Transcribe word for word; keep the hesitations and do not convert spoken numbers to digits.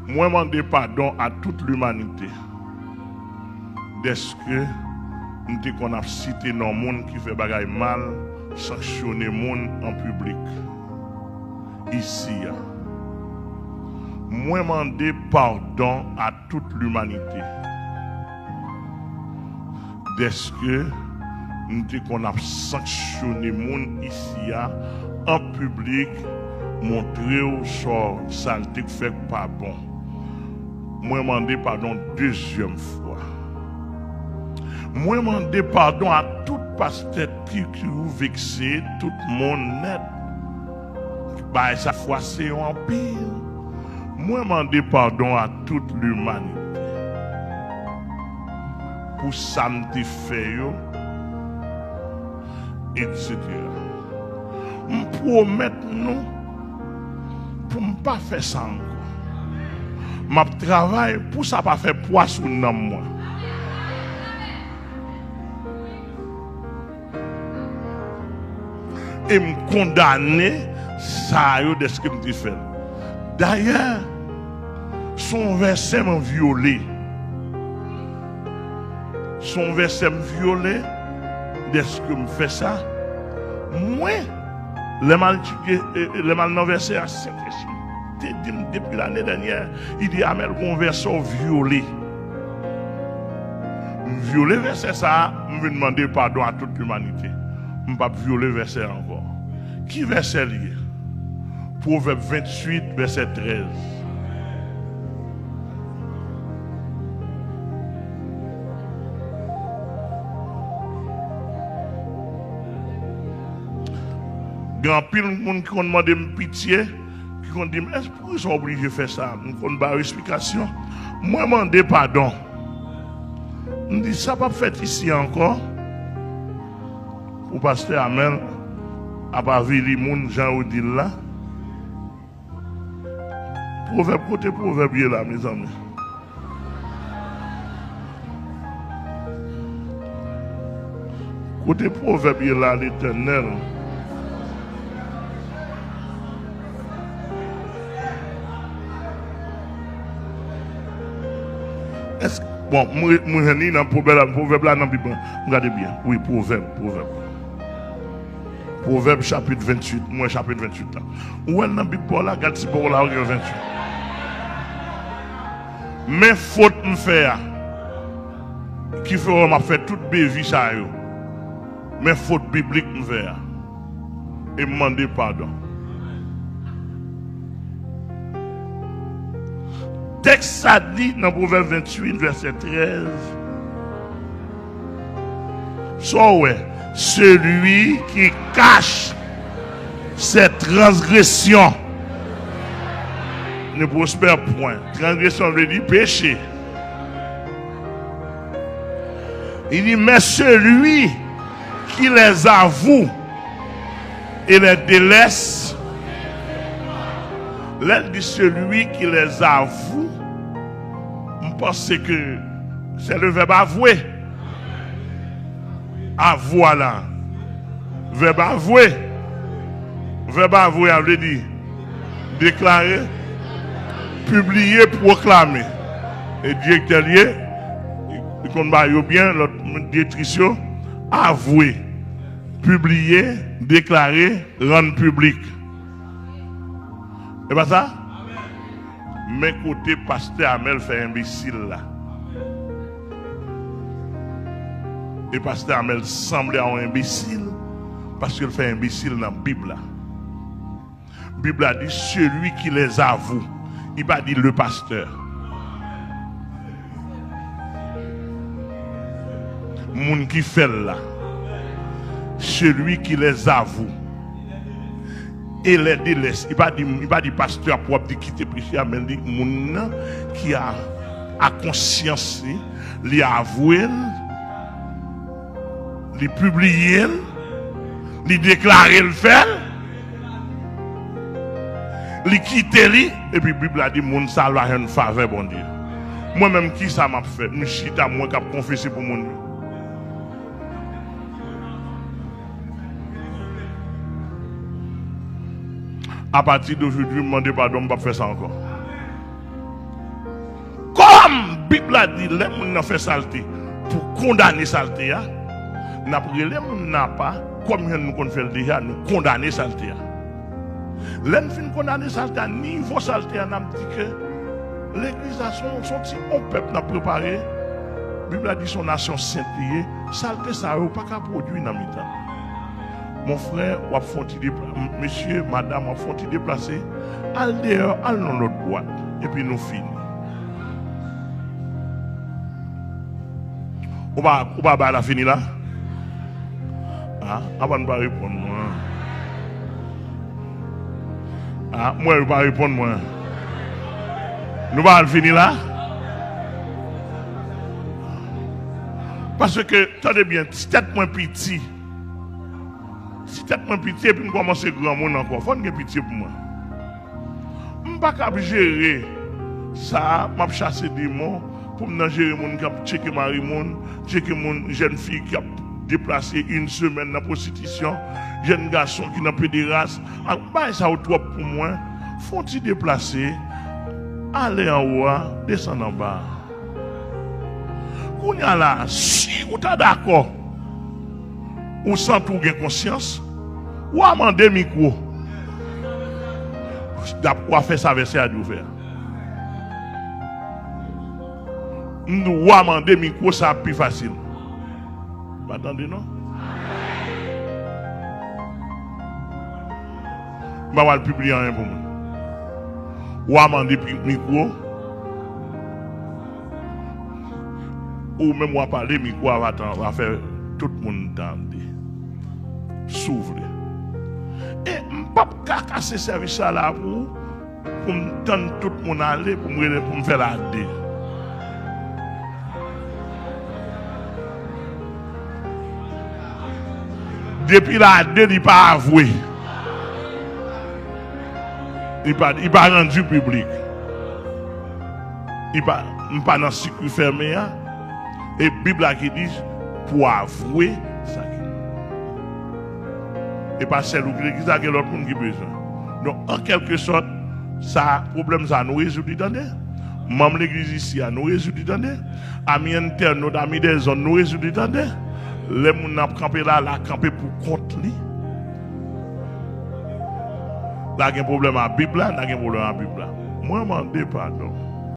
Mwen mande padon a tout limanite dèske m te konn ap site non moun ki fè bagay mal, sanksyone moun an piblik isi a. Mwen mande padon a tout limanite dèske m te konn ap sanksyone moun isi a an piblik, montre w sa, sa l te fè k pa bon. Mwen mande padon dezyèm fwa. Mwen mande padon a tout pastè ki, ki ou vekse, tout moun nèt. Bagay sa fwase yo anpil. Mwen mande padon a tout limanite pou sa m te fè yo, etsetera. M pwomèt nou pou m pa fè sa ankò. M ap travay pou sa pa fè pwa sou nanm mwen. E m kondane sa yo dèske m te fè l. Dayè, se yon vèsè mwen vyole. Se yon vèsè m vyole dèske m fè sa. Mwen, lè m al etidye, e, e, lè m al nan vèsè a, Sentespri te di m depi lane dènyè, li di, Amèl, gon vèsè w vyole. M vyole vèsè sa a, m vin mande padon a tout limanite. M p ap vyole vèsè a ankò. Ki vèsè l ye? Pwovèb venntuit, vèsè trèz. Gen anpil moun ki konn mande m pitye, ki konn di m, "Èske, poukisa w oblije fè sa?" M konn ba yo esplikasyon. Mwen mande padon. M di, "Sa p ap fèt isi ankò." Pou pastè Amèl ap avili moun jan yo di l la. Pwovèb, kote pwovèb ye la, mezanmi? Kote pwovèb ye la, Letènèl? Èske, bon, mwen, mwen jwenn li nan pwovèb la, pwovèb la nan Bib la. M gade byen. Wi, pwovèb, pwovèb. Pwovèb chapit venntuit, mwen chapit venntuit la. Ou wè l nan Bib pa w la, gad si pa w la, ou gen venntuit. Men fot m fè a, ki fè wè m ap fè tout bevi sa yo. Men fot biblik m fè a. E m mande padon. Tèks sa di nan Pwovèb venntuit, vèsè trèz, sa w wè, celui qui cache ses transgressions ne prospère point. Transgresyon vle di peche. Li di, mais celui qui les avoue et les délaisse. Lè l di celui qui les avoue, m panse ke c'est le verbe avouer. Avwa la. Vèb avwe. Vèb avwe a vle di deklare, pibliye, pwoklame. E direktè l ye, li konn ba yo byen, lòt direktris yo. Avwe, pibliye, deklare, rann piblik. E pa sa? Men kote pastè Amèl fè enbesil la. E pastè Amèl sanble a yon enbesil paske l fè enbesil nan Bib la. Bib la di, celui qui les avoue. Li pa di le pasteur. Moun ki fè l la. Celui qui les avoue. E lè de lès, li pa di, li pa di pastè a pou ap di kite peche a, men li di moun nan ki a, a konsyans li, li avwe l, li pibliye l, li deklare l fè l, li kite li, epi Bib la di moun sa a va jwenn favè Bondye. Mwen menm, kisa m ap fè? M chita, mwen k ap konfese pou moun yo. Apati de jodi, m mande padon, m p ap fè sa ankò. Bib la di lè moun nan fè salte, pou kondane salte a, n ap rele moun nan apa, kòm jan nou konn fè l deja, nou kondane salte a. Lè n fin kondane salte a, nivo salte a, n ap di ke legliz la se yon, se yon ti, yon pèp n ap prepare. Bib la di se yon nasyon sent li ye. Salte sa yo pa ka pwodui nan mitan. Mon frè, w ap fè yon ti depla-, m-, mesye, madanm, w ap fè yon ti deplase. Al deyò, al nan lòt bwat. Epi nou fini. Ou pa, ou pa bay la fini la? A, apa nou pa reponn mwen? A, mwen, nou pa reponn mwen. Nou pa al fini la? Paske, tande byen, si tèt mwen piti, si tèt mwen piti epi m kòmanse granmoun ankò, fò n gen pitye pou mwen. M pa kab jere sa, m ap chase demon, pou m nan jere moun k ap tcheke mari moun, tcheke moun, jèn fi k ap deplase yon semèn nan pwostitisyon, jèn gason ki nan pederas. A, bagay sa yo twòp pou mwen. Fè yon ti deplase, ale anwo a, desann anba a. Kounye a la, si ou ta dakò, ou santi w gen konsyans, w a mande mikwo. W a fè sa vèsè a di w fè a. M di w a mande mikwo, sa ap pi fasil. Pa tande non. M pa pral pibliye anyen pou mwen. W a mande pi-, mikwo. Ou menm w a pale, mikwo a va tan-, va fè tout moun tande. Si w vle. E m p ap ka kase sèvis sa la pou ou, pou m tann tout moun ale, pou m rele, pou m fè l a de. Depi l a de, li pa avwe. Li pa, li pa randi piblik. Li pa, m pa nan sikri fèmen an. E Bib la ki di pou avwe sa ki. E pa sèl ou ki, ki sa gen lòt moun ki bezwen. Donk, an kèlke sòt, sa, pwoblèm sa, nou rezoud li, tande. Manm legliz isi a, nou rezoud li, tande. Ami entènot, ami dèzonn, nou rezoud li, tande. Lè moun nan ap kanpe la, la kanpe pou kont li. La gen pwoblèm a Bib la, la gen pwoblèm a Bib la. Mwen mande padon.